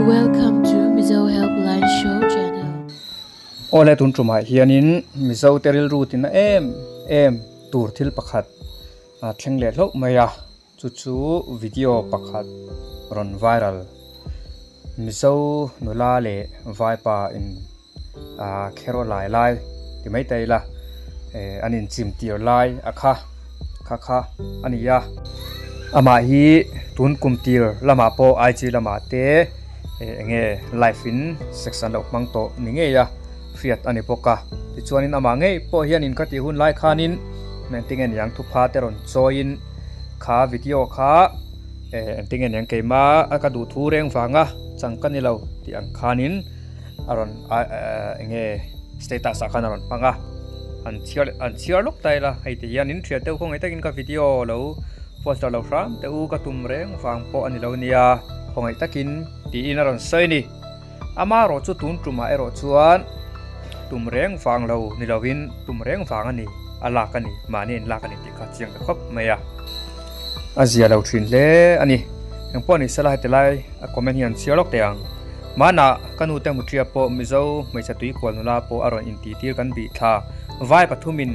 Welcome to Mizo Helpline Show channel. Awle tun tumah hianin Mizo te rilru tina em em tur thil pakhat a thleng leh hlauh mai a, chu chu video pakhat rawn viral Mizo nula leh vaipa in a khero lai lai ti mai ta ila an in chim tir lai a kha kha kha a ni a. Amah hi tun kum tir lamah pawh IG lamah te eng nge live in sex an lo hmang tawh ni ngei a hriat a ni bawk a. Tichuanin amah ngei pawh hianin ka tih hun lai khanin engtin nge niang thupha te rawn chawiin kha video kha engtin nge niang keimah ka duh thu reng vanga chang ka ni lo tih ang khanin a rawn eng nge status ah khan a rawn hmang a an chhiar an chhiar lawk ta ila hei ti hian in thian deuh khawngaih takin ka video lo post lo hram teh u ka tum reng vang pawh a ni lo nia khawngaih takin tiin a rawn sawi a ni ama erawh chu tun tumah erawh chuan tum reng vang lo ni lovin tum reng vang a ni a lak a ni mahni in lak a ni tih kha chiang ta khawp mai a a zia lo thin hle a ni engpawh ni sela heti lai a comment hi an chhiar lawk teh ang. Hmanah ka nute Mutria pawh Mizo hmeichhe tuikual nula pawh a rawn intihtir kan bih thla. Vai pathumin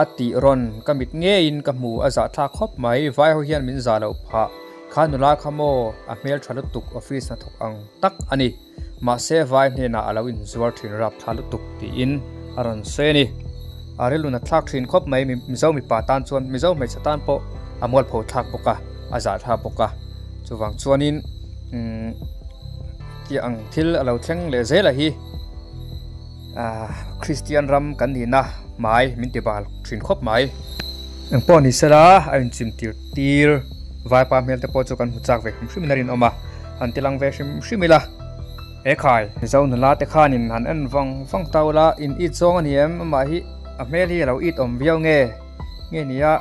a tih rawn ka mit ngeiin ka hmu a zahthlak khawp mai. Vai ho hian min zah loh phah. Kha nula kha maw a hmel tha lutuk office hnathawk ang tak a ni. Mahse vai hnenah a lo inzuar thin rap thla lutuk tiin a rawn sawi a ni. A rilru na thlak thin khawp mai Mizo mipa tan chuan Mizo hmeichhe tan pawh a mualpho thlak bawk a, a zahthlak bawk a. Chuvang chuanin. Umm tih ang thil a lo thleng leh zel a hi ah Kristian ram kan nihna hmai min ti bal thin khawp mai. Engpawh ni sela a inchim tir tir vaipa hmel te pawh chu kan hmu chak ve hrim hrim in a rinawm a, han ti lang ve hrim hrim ila he khai. Mizo nula te khanin han en vang vang ta ula in it zawng a ni em amah hi a hmel hi a lo it awm viau nge nge nia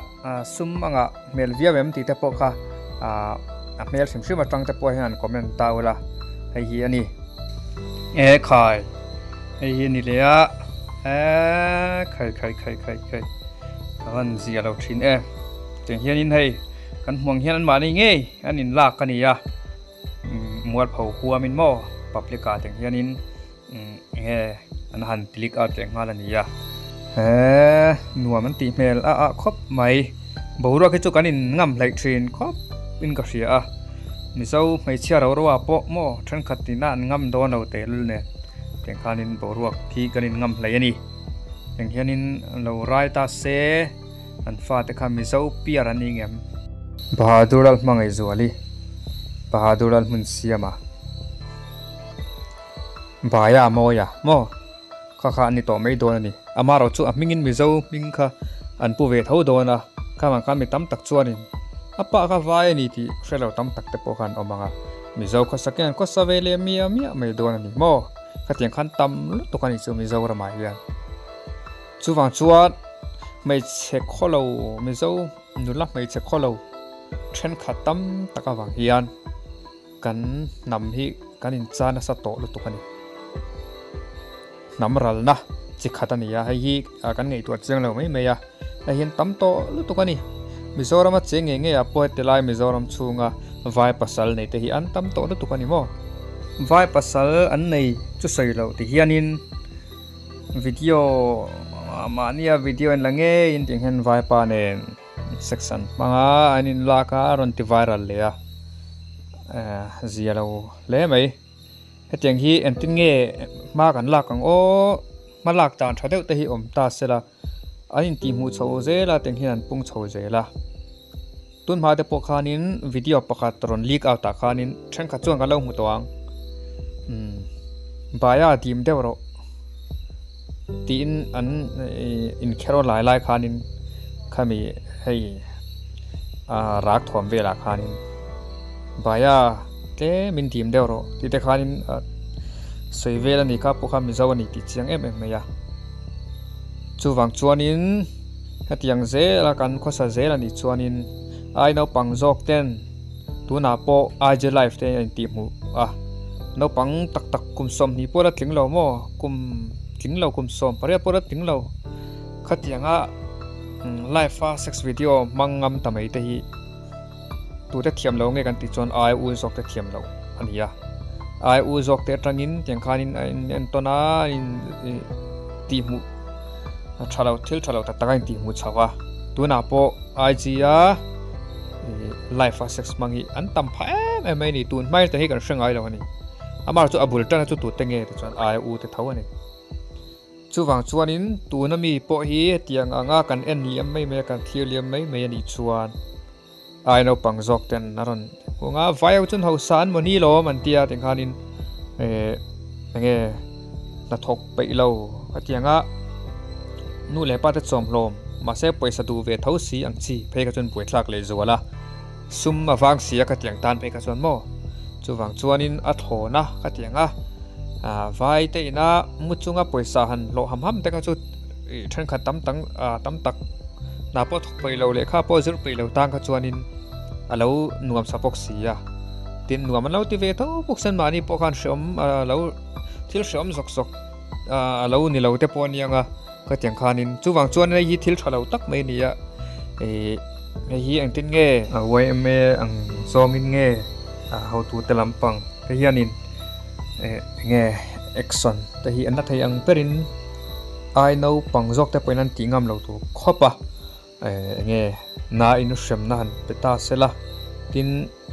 sum anga. Hmel viau em tih te pawh kha ah a hmel hrim hrim atang te pawh hian an comment ta ula hei hi a ni. E khai hei hi a ni leh a e khai khai khai khai khai ka van zia lo thin e tiang hianin hei kan hmuh ang hian an mahni ngei an in lak a ni a mualpho huamin maw public ah tiang hianin Enge an han click out leh nghal a ni a. He nuam an tih hmel a ah khawp mai. Boruak hi chu kan in ngam hleih thin khawp in ka hria a. Mizo hmeichhia ro ro ah pawh maw thenkhat tina an ngam dawn lo tehlul nen tiang khanin boruak hi kan in ngam hleih a ni. Tiang hianin lo rai ta se an fate kha Mizo piar an ni ngem. Bahadur Lalhmangaihzuali Bahadur Lalhmunsiama. Baia a mawi a maw? Kha kha an ni tawh mai dawn a ni. Amaherawh chu a hmingin Mizo hming kha an pu ve tho dawn a, khamah khan mi tam tak chuanin a pa kha vai a ni tih hre lo tam tak te pawh khan an awm ang a, Mizo khawsakin an khawsa ve leh miah miah mai dawn a ni maw? Khatiang khan tam lutuk a ni chu Mizoramah hian. Chuvang chuan hmeichhe khawlo Mizo nula hmeichhe khawlo thenkhat tam tak avang hian. Kan hnam hi kan incha nasa tawh lutuk a ni. Hnam ralna chi khat a ni a, hei hi kan ngaihtuah chiang lo mai mai a, hei hian tam tawh lutuk a ni. Mizorama cheng ngei ngei ah pawh heti lai Mizoram chhunga vai pasal nei te hi an tam tawh lutuk a ni maw? Vai pasal an nei chu sawi loh ti hianin video mahnia video en la ngeiin tiang hian vaipa nen Section hmanga an in lak a a rawn ti viral leh a eh zia lo hle mai hetiang hi engtin nge hma kan lak ang aw hma lak dan tha deuh te hi awm ta se la an in tih hmuh chho zel a tiang hian an pung chho zel a tun hma te pawh khanin video pakhat rawn leak out ah khanin thenkhat chuan kan lo hmu tawh ang umm baia dim deuh rawh. Tiin an inkher aw lai lai khanin khami hei ah rak thuam velah khanin Bhaia tlem in dim deuh rawh tih te khanin sawi vel a ni kha pawh kha Mizo a ni tih chiang em em mai a. Chuvang chuanin hetiang zela kan khawsa zel a nih chuanin ai naupang zawk ten Tunah pawh IG live te a intih hmuh a, naupang tak tak kum 20 pawh la tling lo maw, kum tling lo kum 18 pawh la tling lo khatianga live a sex video hmang ngam ta mai te hi tute thiam lo nge kan tih chuan ai u zawk te thiam loh a ni a. Ai u zawk te atangin tiang khanin a in entawn a in tih hmuh a tha lo thil tha lo tak tak a intih hmuh chho a tunah pawh IG a ih live a sex hmang hi an tam phah em em mai a ni tun hma te hi kan hre ngai lo a ni amaherawhchu a bul tana chu tute nge ti chuan ai u te tho a ni chuvang chuanin tuna mi pawh hi hetiang anga kan en liam mai mai a kan thlir liam mai mai a nih chuan. Ai naupang zawk ten a rawn hung a, vai ho chuan hausa an maw ni lawm an tia ti khanin eh enge hnathawk peih lo a ti ang a, nu leh pa te chawmhlawm mahse pawisa duh ve tho si ang chi phei kha chuan buaithlak leh zual a, sum a vang si a ka ti ang tan phei kha chuan maw chuvang chuanin a thlawn a ka ti ang a, ah vai te ina mu chunga pawisa han hlawh ham ham te kha chu ih thenkhat tam tang ah tam tak hna pawh thawk peih lo lehkha pawh zir peih lo tang kha chuanin a lo nuam sa bawk si a tin nuam an lo ti ve tho bawk sen mahni pawh khan hreawm a lo thil hreawm zawk zawk ah a lo ni lo te pawh a nia ang a ka tiang khanin chuvang chuan hei hi thil tha lo tak mai a ni a ih hei hi engtin nge yma ang zawngin nge a hotute lampang te hianin eh enge action te hi an la thei ang berin. Ai naupang zawk te pawhin an tih ngam lo tur khawp a, enge na in hremna han pe ta se la, tin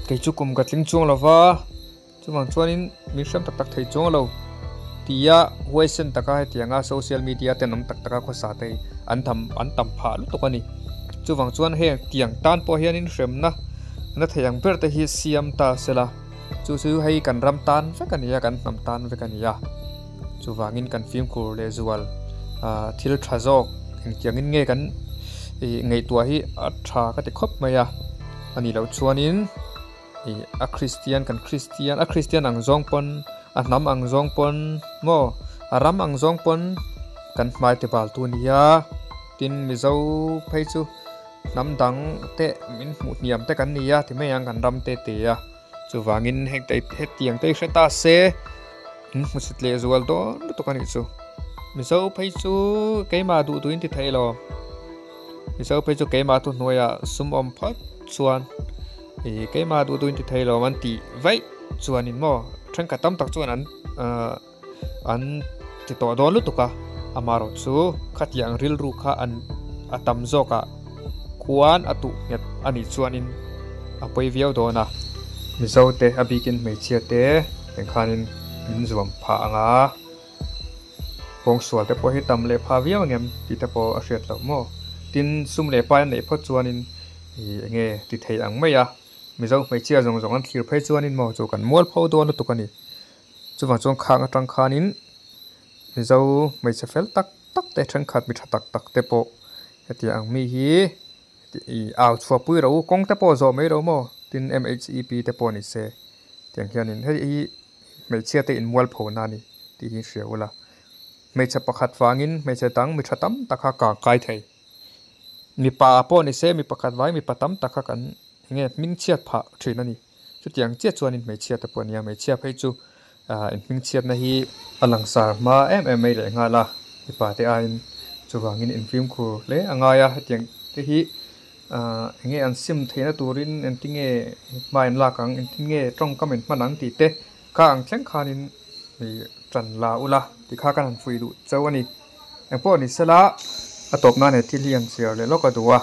kei chu kum ka tling chuang lo va, chuvang chuanin min hrem tak tak thei chuang lo tia huaisen taka hetianga social media ten awm tak taka khawsa te hi an tham an tam phah lutuk a ni. Chuvang chuan heng tiang tan pawh hianin hremna na thei ang ber te hi siam ta se la, chu chu hei kan ram tan vek a ni a, kan hnam tan vek a ni a. Chuvangin kan fimkhur leh zual thil tha zawk engtiangin nge kan ih ngaihtuah hi a tha ka ti khawp mai a, a nih loh chuanin ih a Kristian kan Kristian a Kristian ang zawng pawn a hnam ang zawng pawn maw a ram ang zawng pawn kan hmai ti bal tu nia tin Mizo phei chu hnam dang te min hmuh hniam te kan ni a ti mai ang kan ram te te a. Chuvangin heng te hetiang te hi hre ta se in hmusit leh zual dawn lutuk a nih chu. Mizo phei chu keimah duh duhin ti thei lo. Mizo phei chu keimah thu hnuaiah sum awm phawt chuan ih keimah duh duhin ti thei lo an tih vaih chuanin maw thenkhat tam tak chuan an ahh an ti tawh dawn lutuk a amaherawh chu khatiang rilru kha an a tam zawk ah khuan a tuh nghet a nih chuanin a pawi viau dawn a. Mizo te a bikin hmeichhia te eng khanin min zuam phah ang a, kawngsual te pawh hi tam leh phah viau ang em tih te pawh a hriat loh maw. Tin sum leh pai an neih phawt chuanin ih eng nge ti thei ang mai a, Mizo hmeichhia zawng zawng an thlir phei chuanin maw chu kan mual pho dawn lutuk a ni. Chuvang chuan khang atang khanin Mizo hmeichhe fel tak tak te thenkhat mi tha tak tak te pawh hetiang ang mi hi ih au chhuah pui ro kawng te pawh zawh mai ro maw tin M_H_E_P te pawh ni se tiang hianin hei hi hmeichhia te inmualpho na a ni tih hi hria ula hmeichhe pakhat vangin hmeichhe dang mi tha tam tak kha kang kai thei mipa pawh ni se mi pakhat vangin mipa tam tak kha kan Enge hmingchhiat phah thin a ni. Chutiang chiah chuanin hmeichhia te pawh a nia, hmeichhia phei chu ah inhmingchhiatna hi a langsar hma em em mai leh nghal a, mipa te aiin chuvangin infimkhur hle a ngai a, hetiang te hi ah enge an sim theihna turin engtinge hma in lak ang, engtinge tawngkam in hman ang tih te kha ang thleng khanin ih tan la ula tih kha kan han fuih duh chauh a ni. Engpawh ni sela a tawp nan he thil hi an chhiar leh lawk a duh a.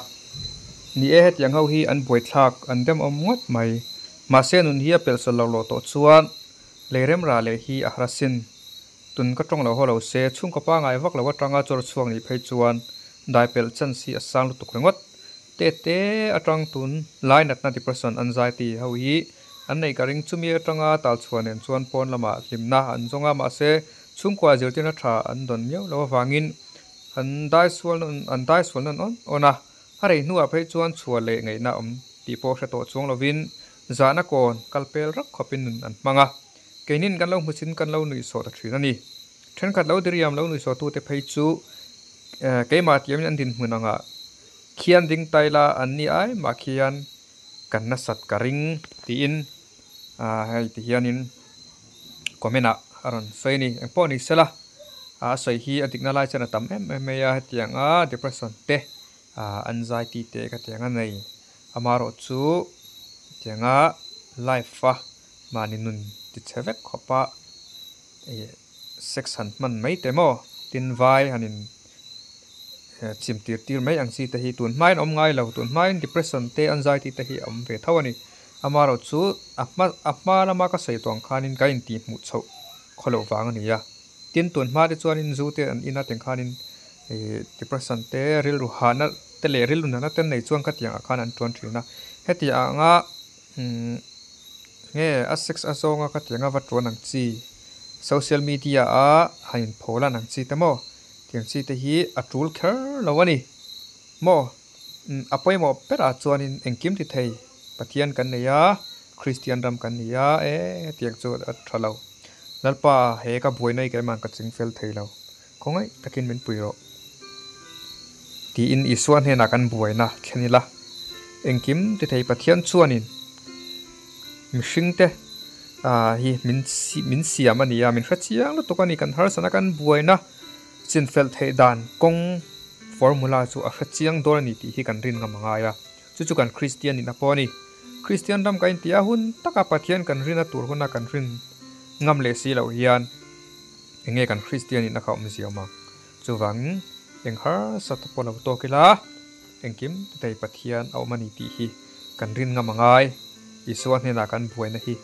Ni e hetiang ho hi an buaithlak an demawm ngawt mai. Mahse nun hi a pelhsawlh lo lawh tawh chuan lei remra leh hi a har asin. Tun ka tawng lo haw lo se chhungkaw pangai vak lo atanga chawr chhuak nih phei chuan dai pelh chance hi a sang lutuk ringawt. Te te atang tun lai natna depression anxiety ho hi an neih ka ring chumi atanga talchhuah nen chuan pawn lamah hlimna an zawng a mahse Chhungkua zirtirna tha an dawn miau lo avangin an daisual an daisual nawn awn awn a, a rei hnuah phei chuan chhuah leh ngaihna awm tih pawh hre tawh chuang lovin zahna kawn kal pel rak khawpin nun an hmang a, keinin kan lo hmusin kan lo nuihsawh ta thin a ni. Thenkhat lo diriam lo nuihsawhtute phei chu keimah tiamin an dinhmun angah khian ding taila an ni ai mah khian kan nasat ka ring tiin hei ti hianin comment ah a rawn sawi a ni. Engpawh ni sela a sawi hi a dikna lai chuan a tam em em mai a, hetiang a depression te anxiety te ka tiang a nei. Amaherawhchu hetiang a life a mahni nun. Tichhe vek khawpa sex han hman mai te maw? Tin vai han in chim tir tir mai ang chi te hi tun hmain awm ngai lo. Tun hmain depression te anxiety te hi a awm ve tho a ni. Amaherawh chu a hma a hma lama ka sawi tawh ang khanin ka intih hmuh chhoh khaw loh vang a ni a. Tin tun hma te chuanin zu te an in a teng khanin ih depression te rilru hahna te leh rilru nana te nei chuan khatiang ah khan an tuan thin a. Heti anga umm nge a sex a zawnga khatianga va tuan ang chi social media a han inpho lan ang chi te maw tiang chi te hi a tul kher lo a ni maw umm a pawimawh berah chuanin engkim ti thei Pathian kan nei a Kristian ram kan ni a e hetiang chu a tha lo Lalpa he ka buaina hi keimah ka ching fel thei lo khawngaih takin min pui rawh tiin Isua hnenah kan buaina thlen ila engkim ti thei Pathian chuanin mihringte hi min min siam a ni a, min hre chiang lutuk a ni, kan harsatna kan buaina chinfelh theih dan kawng formula chu a hre chiang dawn a ni tih hi kan rin ngam a ngai a, chu chu kan Kristian nihna pawh a ni. Kristian ram kan inti a, hun taka Pathian kan rina tur huna kan rin ngam leh si loh hian eng nge kan Kristian nihna kha awmzia awm ang? Chuvangin eng harsa te pawh lo tawk ila, engkim ti thei Pathian a awm a ni tih hi kan rin ngam a ngai. Isua hnenah kan buaina hi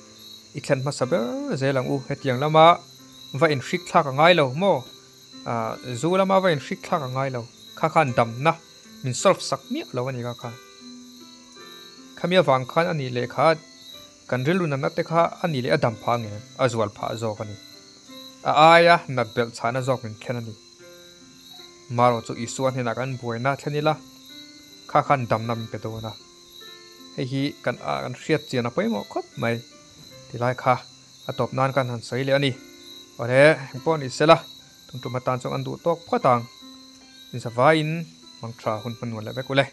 i thlen hmasa ber zel ang u. Hetiang lama va inhrik thlak a ngai lo maw? Ahh zu lama va inhrik thlak a ngai lo. Kha khan damna min solve sak miah lo a ni kha khan. Khami avang khan a nih leh kha kan rilru natna te kha a nih leh a dam phah nge a zual phah zawk a ni. A aia nat belh chhahna zawk min thlen a ni. Marawh chu Isua hnenah kan buaina thlen ila kha khan damna min pe dawn a. Hei hi kan a kan hriat chian a pawimawh khawp mai tilai kha a tawp nan khan han sawi leh a ni. Awle engpawh ni sela tum tum atan chuan an duh tawk phawt ang. Inzavaiin mangtha hun hman nuam leh vek ule.